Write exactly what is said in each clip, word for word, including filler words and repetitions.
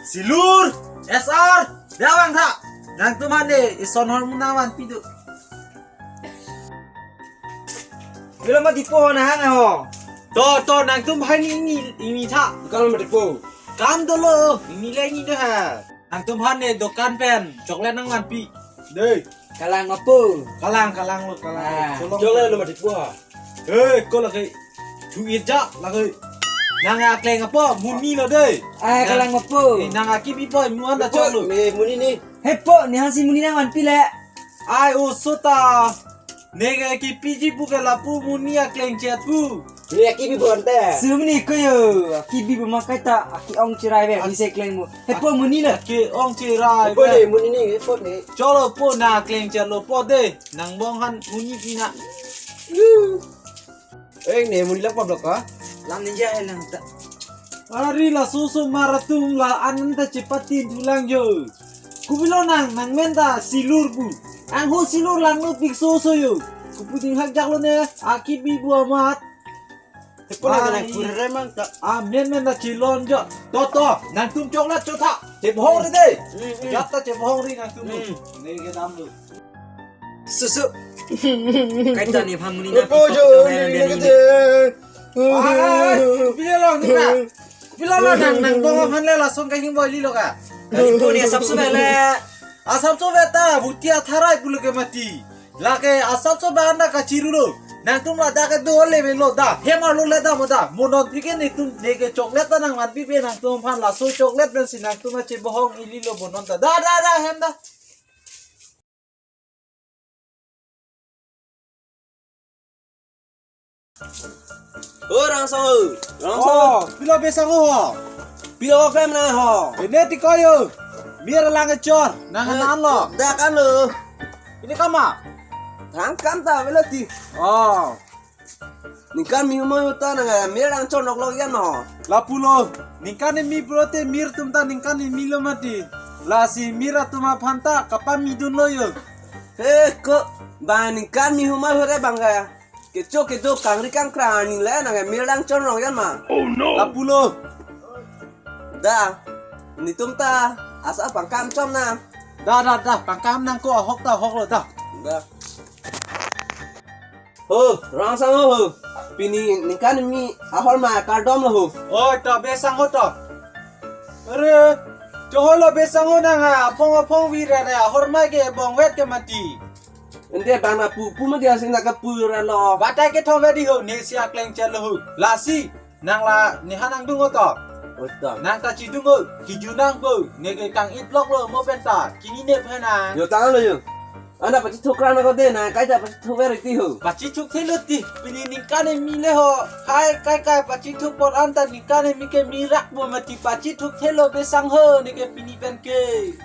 Silur, S R, dia vangtha. Nangtum aphan ne ison ahormu nangvanpi do. Pilo mati po ho nahang ho. To, to, nangtum aphan ne ingni, ingni tha. Kam mati po. Kam dolo, ingni le ingni do ha. Nangtum aphan ne dokan pen chocolate nangvanpi. Dei. Kalang ma po. Kalang, kalang lo, kalang. Ah. Cholong. Chocolate lo mati po ha. Hei, ko lake. Thu-it ja lake. Nang akleng apo, monit lo dei. Ah, kalang ma po. Eh, nang akibi po, muan da chok lo. Me monit ni. Hei po, ne aphansi monit nangvanpi le. Ai, oso ta. Ne ke kipiji pu ke lapu monit akleng chet pu. Ne akibi bonta. Sumni ko yo, akibi bo ma kaita, aki-ong cherai ve, aki- ni se kleng mo. Hei po monit na. Aki-ong cherai ve. Hei po ne, monit ni, hei po ne. Cholo po na akleng chet lo po dei. Nang bong han monit ni na. Eh, ne monit lang pablok ka? Lam ninja hai lang ta. Ari laso osomar atum la-an ta chepatin thulang yo. Kopilo nang, nang men ta Silur pu. Angho Silur langno pik soso yo. Kopu dinghak jaklo ne, akibi pu amat. Hei po na. Ari. Nang pura re mang ta. Ah, men men ta chilon jo. To, to, nangtum chocolate chotha. Chebohong ri dei. Hmm, hmm. Jat ta chebohong ri nangtum. Hmm. Ne ke dam lo. Susu. Kaita ne aphan monit na. Opo pipo jo, kena ne, nang ne, dia ne, ne. Wah, kopilo lo nang. Kopilo lo nang, nang bong aphan le lason kahing boy li lo ka. Kali po ne asapso ve le. Asapso ve ta, buti atharai pulo ke mati. Lake asapso ve anda kachiru lo. Nangtum ladak ke do le ve lo da. Hem arlo le da mo da. Mo non phike netum ne ke chocolate ta nangvanpi pe nangtum aphan laso chocolate pensi nangtum achebohong ili lo mo non ta. Da, da, da, hem da. O Rangsang ho, Rangsang ho. Oh, pilo Besang ho? Pilo ko klem nang ho? Pine ti ko yo. Mir lang chor, nang, eh, nan lo. Dak an lo. Pine kam ma? Thang kam ta avelo ti. Oh. Ningkan mi humoi ahut ta nang, eh, mir lang chornok lo yan ma ho. Lapulo, ningkan mi pulote mir atum ta ningkan mi lo mati. Lasi mir atum aphan ta kapamidun lo yo. He ko, ba ningkan mi humoi ahut re bang ka. Kecho kecho kangri kangkrang arni le nang, eh, mir lang chornok yan ma. Oh no. Lapulo. Da, netum ta asa pangkam chom nang. Da, da, da, pangkam nang ko ahok ta ahok lo da. Da. Ho, Rangsang ho, ho. Pini ningkan mi ahormu kardom lo ho. Oh, to Besang ho to. Are, chohoi lo Besang ho nang, ah, aphong aphong vi re re ahormu ke bong vet ke mati. Ende bang na pu pu ma dia sing na kapu ra lo. Batai kethom vet di ho, ne si akleng chelo ho. Lasi, nang la ne aphan nangdun ho to. Oh to. Nang ta chidun ho, kijun nang po, ne ke kang-it lok lo mo pen ta, chinine phe nang. Yo tang lo yo. Anda pachithuk ra na ko de na, kaita pachithuk ver ti ho. Pachithuk thelo ti, pini ningkan mi le ho. Hai kai kai pachithuk por anta ningkan mi ke mirak bo mati pachithuk thelo Besang ho, ne ke pini pen ke.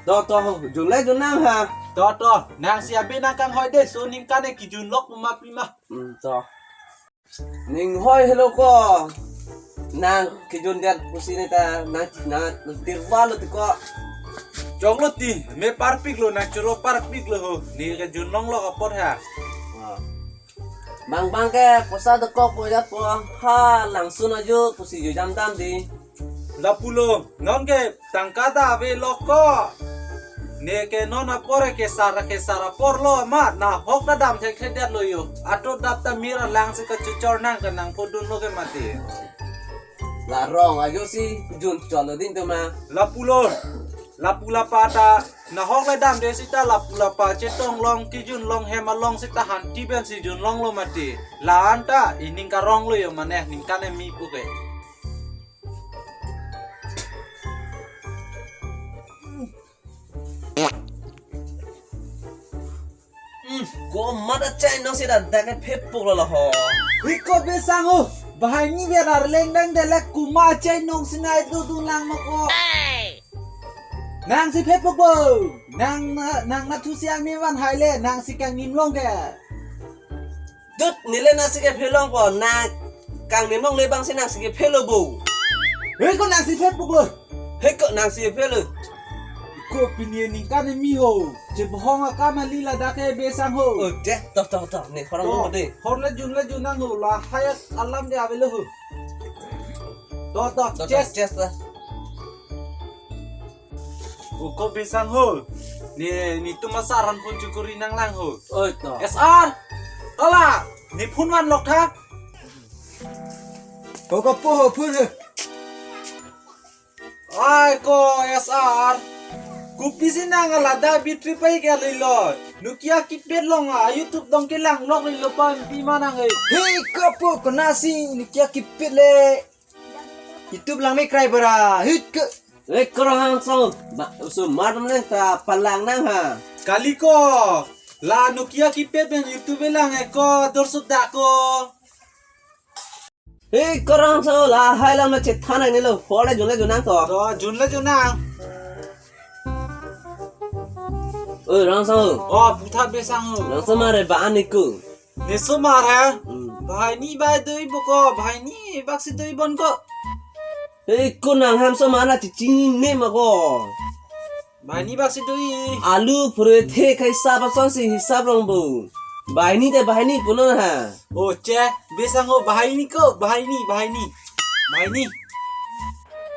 To to ho, jun le jun nang ha. To to, nang si abe nang kanghoi de, so ningkan kijun lok ma pima. Hmm, to. Ning hoi helo ko. Nang kijun det pusi ne ta nang nang tirwa lo ti ko. Chok lo ti, me parpik lo nang choro parpik lo ho. Ne kijun long lo apot ha. Ah. Bang bang ke poisa dokok po jat po ha langsun ajo pusi jo jam dam di. Lapulo, non ke tangka ta ave lok ko. Ne ke non apor ke sar ke sar apor lo ma nahok ta dam thekthedet lo yo. Ato dap ta mir alang si kachuchor nang ke nang pudun lo ke mati. La rong ajo si jun cholo din tu ma. Lapulo. Lapu lapa ta nahok le dam de sita lapu lapa chetong long kijun long hem along sita hanti ben si jun long lo mati. La anta ining karong lo yo mane ningkan mi pu ke. Hmm, komat achai nong si dak dak ke phepuk lo lo ho. Hui ko Besang ho. Bahai ni biar arleng dang delek komat achai nong si nai tu tu lang mo ko. Nang si phepuk bo. Nang na, nang na thu siang ni van hai le, nang si kangnim long ke. Dut, neli nangsi kephelong po, nang kangni mongle abangsi nangsi kephelo bo. Hei, ko nangsi phepuklo. Hei, ko nangsi phelo. Ko pini ningkan ni mi ho. Chebohong akam kali ladak ke Besang ho. Oh, deh, toh, toh, toh. Ne, horang To, mo deh. Hor le jun le jun nang ho. Lahai alam ke avelo ho. Toh, toh, Toh, toh, chest. Chest lah. Oh, ko Besang ho. Ne, netum asar an phone chukuri nanglang ho. Oi, toh. S R. Tola. Ne phone vanlok tha. Ko ko po ho phone he. Ai ko S R. Kopisi nang ladak battery pai ke lilo. Nokia keypad long a YouTube dong kelang lok lilo pa pi ma nang e. Hei, ko po ko nangsi Nokia keypad le. YouTube lang me krai bara. Hei ko. Eh, ko Rongso. Ba, osomar le ta palang nang ha. Kali ko. La Nokia keypad pen YouTube lang e ko dor suda ko. Hei, ko Rongso, lahai alam le chethan nangne lo, hor le jun le jun nang to. To, jun le jun nang. Oi, Rongso. Oh, putha Besang ho. Rongso mare ba-an ni ko. Ne osomar he? Hmm. Bahai ni bai doi bo ko, bahai ni baksi doi bon ko. Hei, ko nang ham osomar na chichini ma ko. Bahai ni baksi doi. Alu phure the kai sa ba son si hisap rong bo. Bahai ni te bahai ni puno ha. Oh, che, Besang ho bahai ni ko, bahai ni, bahai ni. Bahai ni.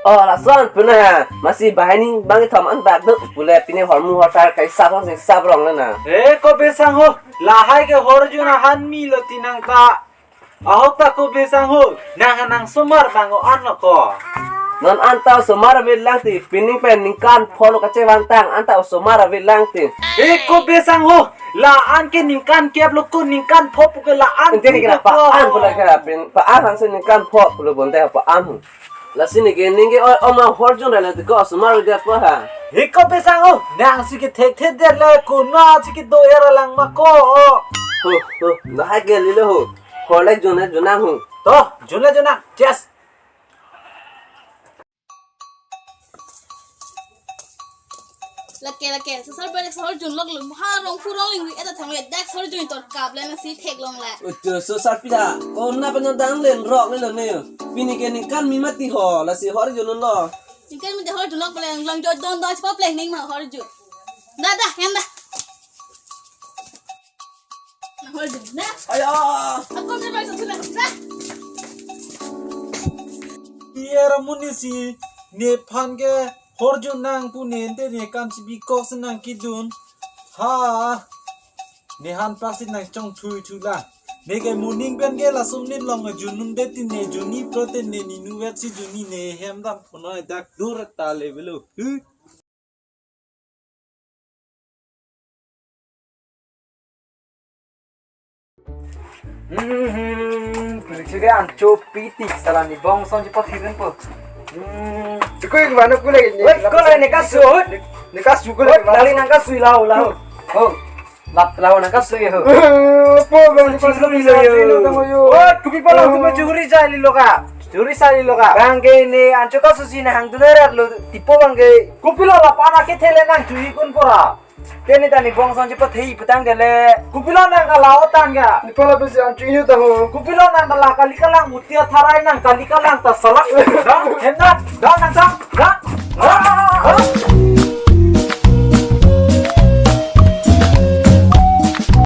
Oh, lason puno ha. Masi bahai ni bang thom an bak do pule pine hormu hortar kai sa son si hisap rong le na. Eh, ko Besang ho, lahai ke hor jun ahan mi lo ti nang ta. Ahok ta ko Besang ho, nang nang osomar bang o-an lo ko. Non anta osomar ave lang ti, pining pen ningkan pho lo kachevang tang, anta osomar ave lang ti. Eh, ko Besang ho, la-an ke ningkan kep lo ko ningkan pho pu ke la-an. Ente ni kena pa-an pu la kena pin, pa-an hangse ningkan pho pu lo bonte pa-an ho. Lasi neke ningke o, oma hor jun rela ti ko osomar ave dia po ha. Eh, ko Besang ho, nangsi ke thekthe det le ko nangsi ke do era lang ma ko. Ho, ho, lahai ke lilo ho. Hor le jun le jun nang ho. To, jun le jun nang. Yes. Lake, lake, sosar pen hor jun lok lum ha rong phu rong ling ri eta thang le dak hor jun tor kap le nangsi thek long le. Utu sosar pida. Ko na pen dang len rok le lo ne. Pini ke ningkan mi mati ho, lasi hor jun lo. Ningkan mi te hor jun lok pale long jo don don chepa pleng ning ma hor jun. Da, da, yan da. Na hor jun, na. Aya. Ako na bai sa na. Da. Iya ramun ni si nephan ke hor jun nang pu ne ente ne kam si bikok si nang kidun. Ha. Nehan pak si nang chong thui thui la. Neke moning pen ke lason ne long jun un det ti ne jun ni pro te ne ninu vet si jun ni ne hem dam puno dak dur ta le velo. Hu. Hmm, hmm, hmm, hmm. Pulisi ke ancho pitik sala ni bong song cepat hirin po. Hmm. Cukup yang mana kule ni? Woi, kule ni kasu. Ni kasu kule. Woi, lali nang kasu lau, lau. Oh. Lap lawan nang kasu ya ho. Po bang kasu ni lo yo. Oh, kupi pala tu curi jai lo ka. Curi sai lo ka. Bang ke ni ancho kasu si nang hang tu nerat lo tipo bang ke. Kopilo lapu-an ke thele nang curi kun pora. Teni tani bong song cepat hei petang dele. Kopilo nang kalau tang ya. Ni pala besi ancho inyu ta ho. Kopilo nang kalau kali kalang mutia tharai nang kali kalang ta salak. Dong, hendak, dong nang dong, dong.